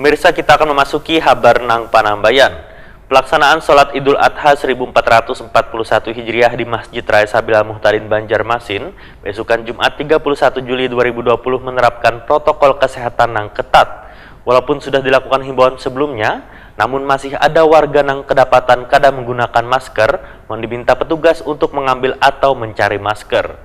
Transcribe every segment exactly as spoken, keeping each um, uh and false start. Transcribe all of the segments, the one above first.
Pemirsa, kita akan memasuki habar nang panambayan. Pelaksanaan salat Idul Adha seribu empat ratus empat puluh satu Hijriah di Masjid Raya Sabila Muhtadin Banjarmasin, besukan Jumat tiga puluh satu Juli dua ribu dua puluh menerapkan protokol kesehatan nang ketat. Walaupun sudah dilakukan himbauan sebelumnya, namun masih ada warga nang kedapatan kada menggunakan masker, wan diminta petugas untuk mengambil atau mencari masker.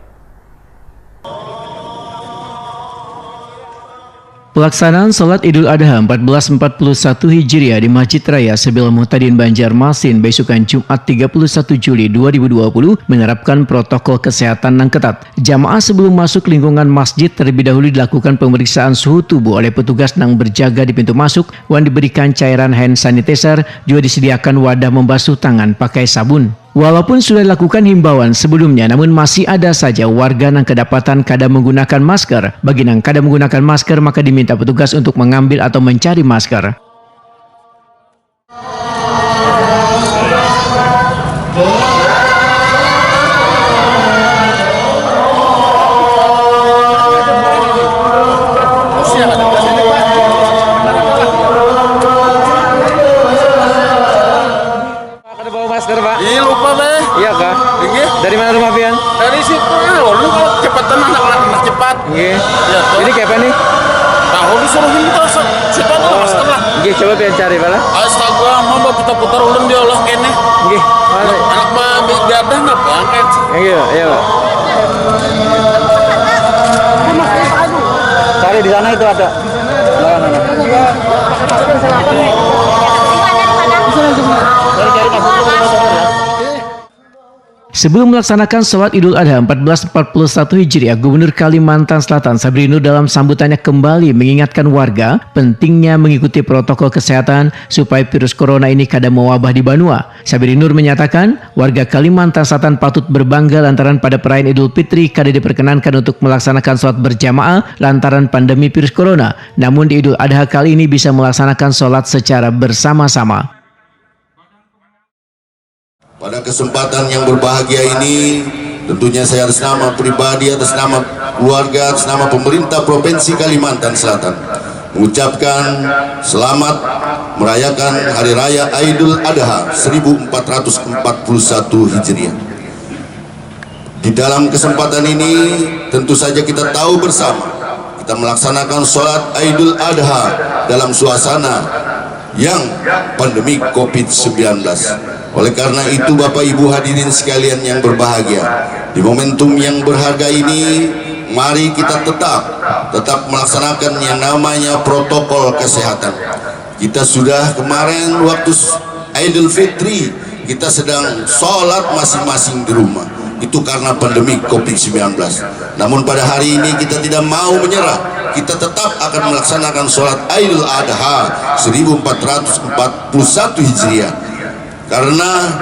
Pelaksanaan salat Idul Adha empat belas empat puluh satu Hijriah di Masjid Raya Sabil Muhtadin Banjarmasin besukan Jumat tiga puluh satu Juli dua ribu dua puluh menerapkan protokol kesehatan nang ketat. Jamaah sebelum masuk lingkungan masjid terlebih dahulu dilakukan pemeriksaan suhu tubuh oleh petugas nang berjaga di pintu masuk wan diberikan cairan hand sanitizer, juga disediakan wadah membasuh tangan pakai sabun. Walaupun sudah dilakukan himbauan sebelumnya, namun masih ada saja warga nang kedapatan kada menggunakan masker. Bagi nang kada menggunakan masker, maka diminta petugas untuk mengambil atau mencari masker. Kada bawa masker, Pak? Iya, lupa, Beh. Iya kah? Iya. Dari mana rumah pian? Dari situ, nah, lalu kalau cepatan anak-anak cepat. Iya. Iya, tuh. Jadi kayak apa nih? Tahu disuruh minta se-, siapa tuh masker lah. Iya, coba pian cari, Pak lah. Astaga, mau bawa putar-putar ulun di Allah kene. Iya. Anak, anak ba-, bi-, gadah napa angkat? Iya, iya, Pak. Cari di sana itu ada. Nah, nah, nah. Sebelum melaksanakan sholat Idul Adha empat belas empat puluh satu Hijriah, Gubernur Kalimantan Selatan Sabri Nur dalam sambutannya kembali mengingatkan warga pentingnya mengikuti protokol kesehatan supaya virus corona ini kada mewabah di banua. Sabri Nur menyatakan, warga Kalimantan Selatan patut berbangga lantaran pada perayaan Idul Fitri kada diperkenankan untuk melaksanakan sholat berjamaah lantaran pandemi virus corona. Namun di Idul Adha kali ini bisa melaksanakan sholat secara bersama-sama. Pada kesempatan yang berbahagia ini, tentunya saya atas nama pribadi, atas nama keluarga, atas nama pemerintah Provinsi Kalimantan Selatan, mengucapkan selamat merayakan Hari Raya Idul Adha seribu empat ratus empat puluh satu Hijriah. Di dalam kesempatan ini, tentu saja kita tahu bersama, kita melaksanakan sholat Idul Adha dalam suasana yang pandemi covid sembilan belas. Oleh karena itu, Bapak Ibu hadirin sekalian yang berbahagia, di momentum yang berharga ini, mari kita tetap, tetap melaksanakan yang namanya protokol kesehatan. Kita sudah kemarin waktu s-, Idul Fitri, kita sedang sholat masing-masing di rumah. Itu karena pandemi covid sembilan belas. Namun pada hari ini kita tidak mau menyerah. Kita tetap akan melaksanakan sholat Idul Adha seribu empat ratus empat puluh satu Hijriah. Karena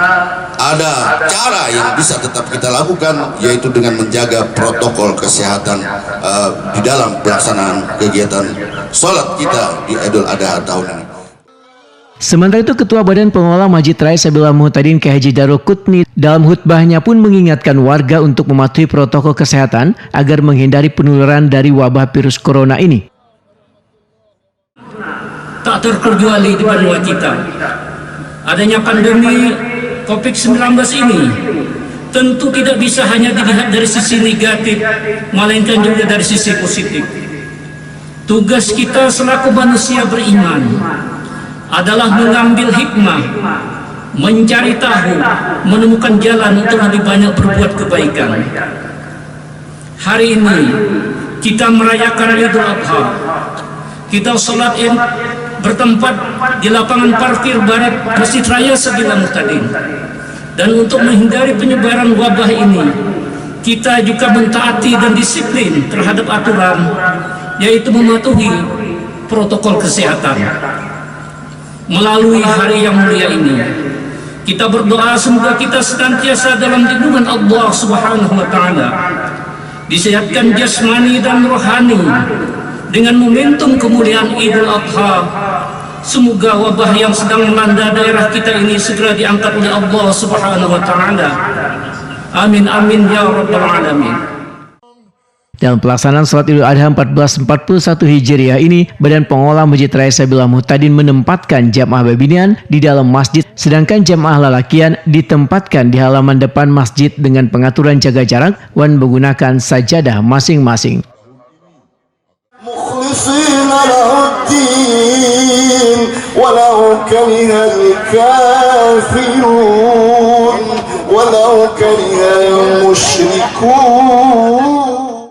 ada cara yang bisa tetap kita lakukan, yaitu dengan menjaga protokol kesehatan, eh, di dalam pelaksanaan kegiatan sholat kita di Idul Adha tahun ini. Sementara itu, Ketua Badan Pengelola Masjid Raya Sabila Muhtadin K H J Darul Kutni dalam khutbahnya pun mengingatkan warga untuk mematuhi protokol kesehatan agar menghindari penularan dari wabah virus corona ini. Tak terkecuali di banua kita, adanya pandemi covid sembilan belas ini tentu tidak bisa hanya dilihat dari sisi negatif, melainkan juga dari sisi positif. Tugas kita selaku manusia beriman adalah mengambil hikmah, mencari tahu, menemukan jalan untuk lebih banyak berbuat kebaikan. Hari ini kita merayakan Idul Adha. Kita sholat Id bertempat di lapangan parkir barat Masjid Raya Sabila Muhtadin. Dan untuk menghindari penyebaran wabah ini, kita juga mentaati dan disiplin terhadap aturan, yaitu mematuhi protokol kesehatan. Melalui hari yang mulia ini, kita berdoa semoga kita senantiasa dalam lindungan Allah Subhanahu wa Ta'ala, disehatkan jasmani dan rohani dengan momentum kemuliaan Idul Adha. Semoga wabah yang sedang melanda daerah kita ini segera diangkat oleh Allah Subhanahu wa Ta'ala. Amin, amin, ya Rabbal Alamin. Dalam pelaksanaan salat Idul Adha empat belas empat puluh satu Hijriah ini, Badan Pengelola Masjid Raya Sabillah Muhtadin menempatkan jamaah babinian di dalam masjid, sedangkan jamaah lalakian ditempatkan di halaman depan masjid dengan pengaturan jaga jarak wan menggunakan sajadah masing-masing. مخلصين له الدين ولو كره الكافرون ولو كره المشركون